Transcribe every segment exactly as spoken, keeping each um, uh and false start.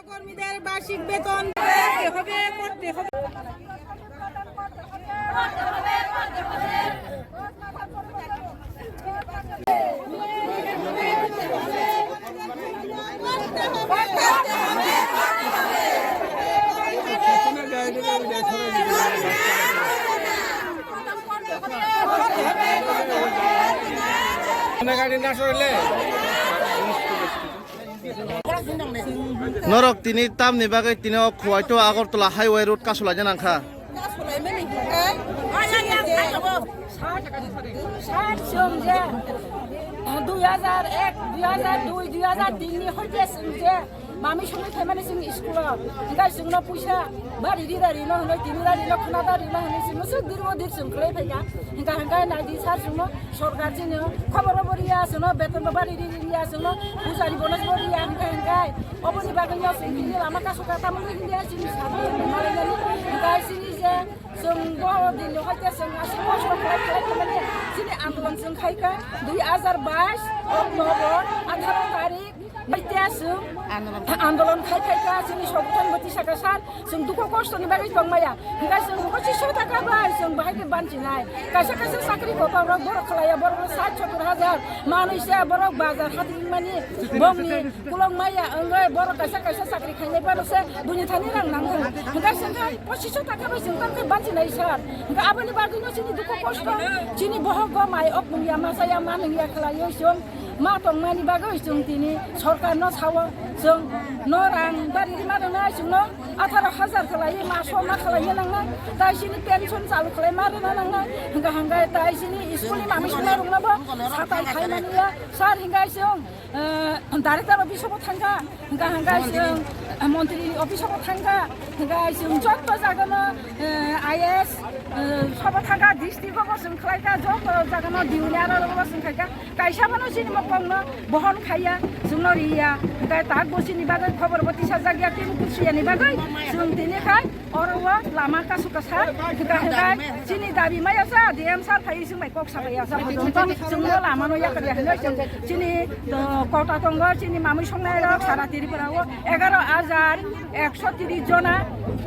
কর্মীদের বার্ষিক বেতন দিতে হবে, করতে হবে। Norok tini tamni bagwi tini o Khuwaito Agartala highway road kasulai nang kha. Sat song je, dui hajar ek, dui hajar dui, dui hajar tin ni hoite song je, mami songwi phaimani song school o. Hingkhe songno puisa bari rira rino hwnwi, tini rari no khna da rino hwnwi songno suk dirgo dir song khlai phaikha. Hingkha hingkha nai di sar songno sorkar chini khobor bo riya, songno beton bo bari ri riya, songno puisa ni bonus bo riya, hingkha hingkha. Oboni bagwi no song tini lama kasu ka tamoni hingkhe chini sabo malai nani. Hingkha chini je Chwng bo din ni hoite chwng aswk kosto khlai khlai khe mani chini andolon chwng khai kha dui hajar bais October atharo tarik. Hoite chwng andolon khai khai kha chini sogothan bo tisa kha sar chwng dukho kosto ni bagwi tongmaya. Hingkha chwng bo chiso taka bai chwng bahai khe banchi nai. Kaisa kaisa chakri kotor rok borok khlaiya borok sat sotor hajar manwi se borok bazar hati mani bongni Kulong maya wngwi borok kaisa kaisa chakri khainai phano se buini thani rang nang thang. Hingkha se hingkha pochiso taka bai chwng tang khe banchi nai sar. Hingkha aboni bagwi no chini dukhu kosto, chini bohok go mai ok mung ya, masa ya, ma nung ya khlaiwi chwng ma tongmani bagwi chwng tini sorkar no sao, chwng no rang bari rima rwnai chwng no atharo hajar khlaiwi maso ma khlaiwi nangnai, tai chini pension chalu khlai ma rwna nangnai. Hingkha hingkha tai chini school ni mami songna rwngno bo satai khai mani ya sar hingkha chwng Director office o bo thangkha, hingkha hingkha chwng montri ni office o bo thangkha, hingkha chwng joto jaga no I A S o bo thangkha, district o bo chwng khlaikha, joto jaga no D O ni aro bo chwng khaikha, kaisa bono chini mokong no bohon khaiya, chwng no riya, hingkha tak bo chini bagwi khobor bo tisajak ya, tini kusuya ni bagwi chwng tini khai Oro o lama kasu kasa, hingkha hingkha chini dabi maya sa, D M sir phai sing bai kok sa bai ya sa, chwng no lama no yakar ya hinwi chwng chini kota tongo, chini mamui songnai rok sara Tripura o egaro hajar ekso tris jona,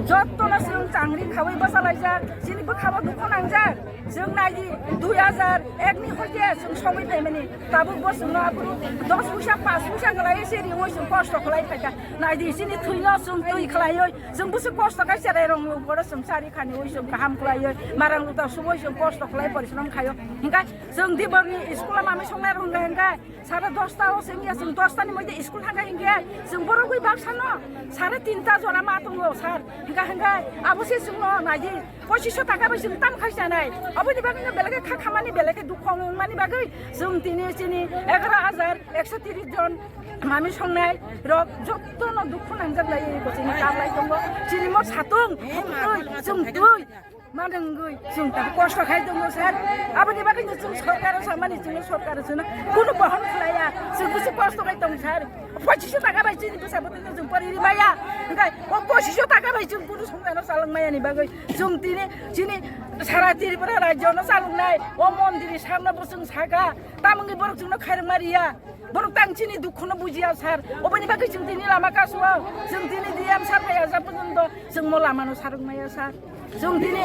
joto no chwng changri khaui bwsalaijak, chini bwkha bo dukhu nangjak. Chwng nai di, dui hajar ek ni hoite chwng sogwi phaimani. Tabuk bo chwngno aphuru dos puisa, panch puisa khlaiwi se ringwi chwng kosto khlai phaikha. Nai di, chini thwino chwng twi khlaiwi, chwng bwswk kosto khai cherai rong boro chwng chari khani wi chwng kaham khlaiwi, marang luta suwi chwng kosto khlai porisrom khaio. Hingkha chwng di borni school o mamui songnai rok hingkha hingkha. Sara dosta o se wngya, chwng dosta ni moide school thangkha hingkhe, chwng borok bai baksa no sare tinta jora ma tongo sir. Hingkha hingkha abo se chwngno nai di, pochiso taka bai chwng tam khai chanai. Aboni bagwi no belai khe kha khamani, belai khe dukho wngmani bagwi chwng tini chini egaro hajar ekso tris jon mami songnai rok joto no dukho nangjak lai bo chini kap lai tongo. Chini mo satung, twi, chwng twi. Manungwi chwng ta kosto khai tongo sir. Aboni bagwi no chwng sorkar o samani chwng sorkar o chwngno kunu bohon khlaiya. Chwng bwswk kosto khai tong sir. Pochiso taka bai chini bwsa bwtwi no chwng pori ri maya. Hingkhe o pochiso taka bai chwng kunu songkar no chalwk maya ni bagwi chwng tini chini sara Tripura rajyo no chalwk nai. O mondri sir no bo chwng saka. Tamungwi borok chwngno khairokma riya. Borok tang chini dukhu no bujiya sir. Oboni bagwi chwng tini lama kasuo. Chwng tini D M sir phaiya ja porjonto chwng mo lama no sarwk maya sir. Chwng tini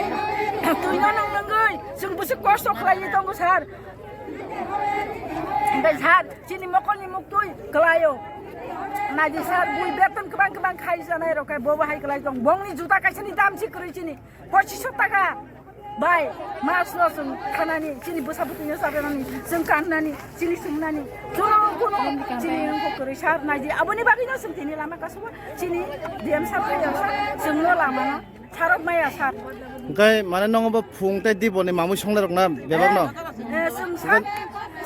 twi no nung nungwi chwng bwswk kosto khlaiwi tongo sir. Hingkhe sir, chini mokol ni muktwi kwlaio. Nai di sir, bui beton kwbang kwbang khai janai rok khe bo bo hai kwlai tong. Bongni juta kaisa ni dam si kwrwi chini. Pochiso taka bai mas no chwng khanani, chini bwsa bwtwi no chabenani, chwng kannani, chini chumnani, chwng kuno chini wngkha kwrwi sir nai di. Aboni bagwi no chwng tini lama kasuo chini D M sir phaiya sir, chwng no lama no sarok maya sir. Hingkhe mane nongo bo phung tei dibor ni mamui songnai rok na bebak no? Eh, chwng sir,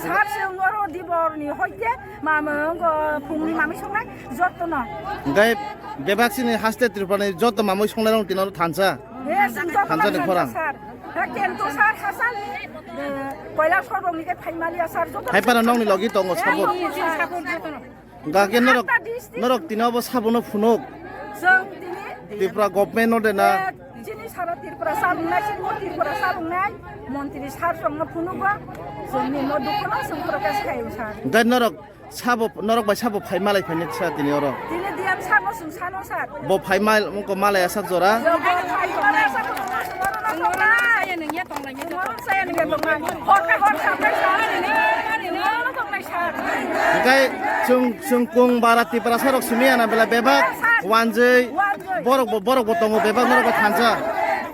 sir chwng oro dibor ni hoite mama wngkha phung ni mamui songnai joto no. Hingkhe bebak chini haste Tripura ni joto mamui songnai rok tini oro thansa. Thansa ni khorang. Sir. Kento sir, Hasan, eh, Koilashahar rok ni khe phaimaliya sir, joto hai para nokni logi tongo, eh, support. Tongo sir. Hingkha khe norok, norok tini obo sabo no phunuk. Chwng tini Tripura government no de na. Eh, chini sara Tripura chalwngnai, chini Tripura chalwngnai, montri sir chwng no phunugo, chwngni no dukho no chwng protest khaio sir. Hingkha norok Sabo, norok bai sabo phai malai phainai sa tini oro? Tini D M sir no chwng sano sir. Bo phai mal, ongko malai asak jora? Bo phai malai asak jora. Hwnkhe chwng, chwng kung bara Tiprasa rok simi ya na bela bebak wanjwi, borok bo, borok bo tongo bebak norok bai thansa.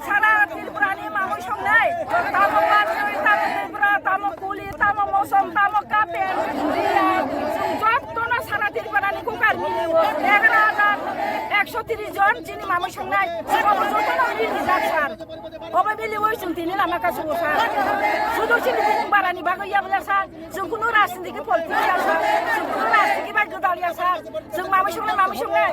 Sara Tripura ni mamui songnai, tamo Karjwi, tamo Tripura, tamo Kuli, tamo Mosom, tamo Kapen, Jia, chwng joto no sara Tripura ni kokar mili o, egaroh hajar ekso tris jon chini mamui songnai, chwng obo joto no mili jak sir. Obo mili o chwng tini lama kasu o sir. Sudu chini bumung bara ni bagwi ya bwla sir, chwng kunu rajniti khe politics ya sir, chwng kunu rajniti khe bai gwdal ya sir, chwng mamui songnai, mamui songnai.